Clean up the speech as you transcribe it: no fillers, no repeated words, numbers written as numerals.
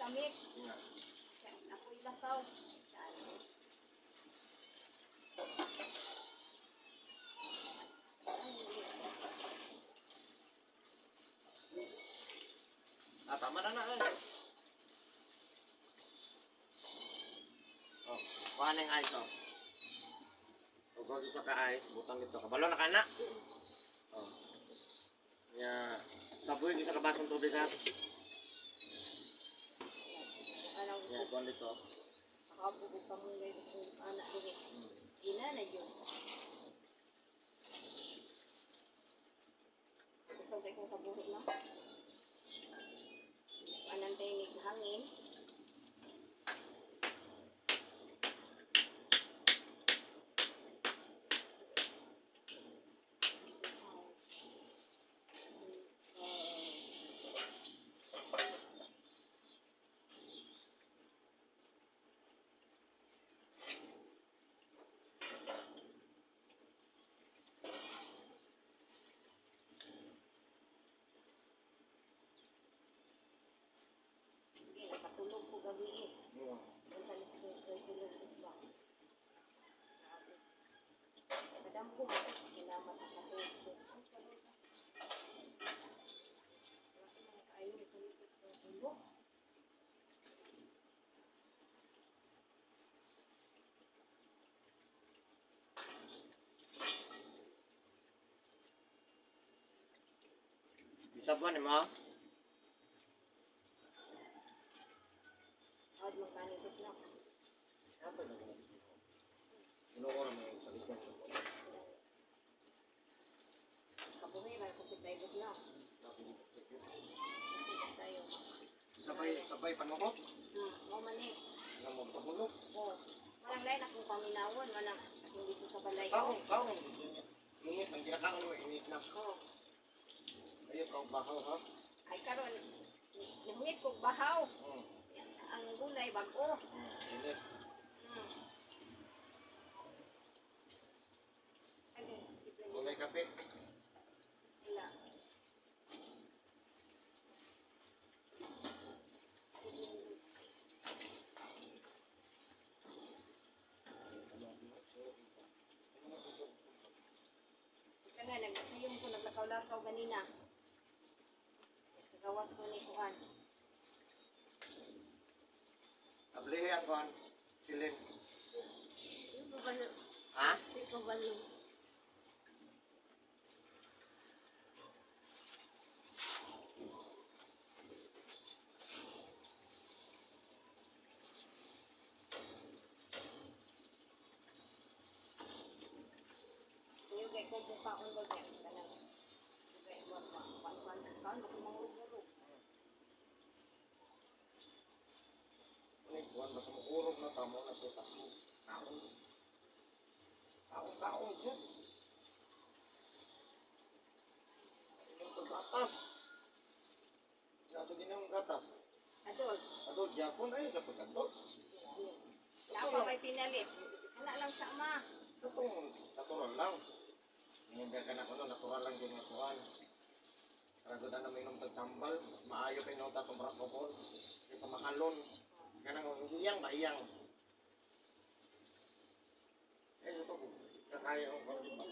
Gamit. Nga. Ako ilakaw. Saan? Ah, tama na na eh. Oh, kuha na yung ice oh. Ug isa ka ice, butang dito. Kabalo na ka na. Oh. Ya, sabuy isa ka basong tubig ha. Anong Ya, kuha dito. Nakabubog ka muna yung anak dili. Ina na yun. Gusto kay kong kabuhi no? Anang tinig hangin. Sige, nakatulog ko gabi eh. Unsa ni sige ko tulog isba. Kadam ko salamat ang katulog ko. Ayo tulog. Isa buwan eh mo. Ad mo kanin ko sila. Apa na? Inuko na mo yung sa likod. Kabuhi man ko si tayo sila. Tayo. Sabay sabay panukot. Mo man eh. Ano mo pagulog? Oh. Walang lain akong paminawon, walang akong dito sa balay. Kaon, kaon. Init ang ginakaon mo, init na. Oh. Ayun ka bahaw ha. Ay karon nahungit kog bahaw. Ang gulay bag-o. Init. Ay, Kulay kape. Wala. Ika nga, nagsayom ko, naglakaw-lakaw ganina. Sa gawas ko ni Kuan. Ablihi ang kuan. Silin. Di ko balo. Ha? Di ko balo. Yung kay ko bukaon ba niya? Kanang kay mo pa kuan kuan kuan mangurog-urog. Ano kuan basta mo urog na tamo na sa tas. Kaon. Kaon kaon jud. Yung paggatas. Yato ginang gatas. Adol. Adol gyapon ay sa pagkadol. Napa may pinalit. Ana lang sa ama. Katong natural lang. Ngayon ka na kuno natural lang gyud nga kuan. Para gud na mainom tag tambal, mas maayo kay nota tong brakopon kaysa mahalon. Kanang iyang ba iyang. Eh ito kakaya ko kuan ba.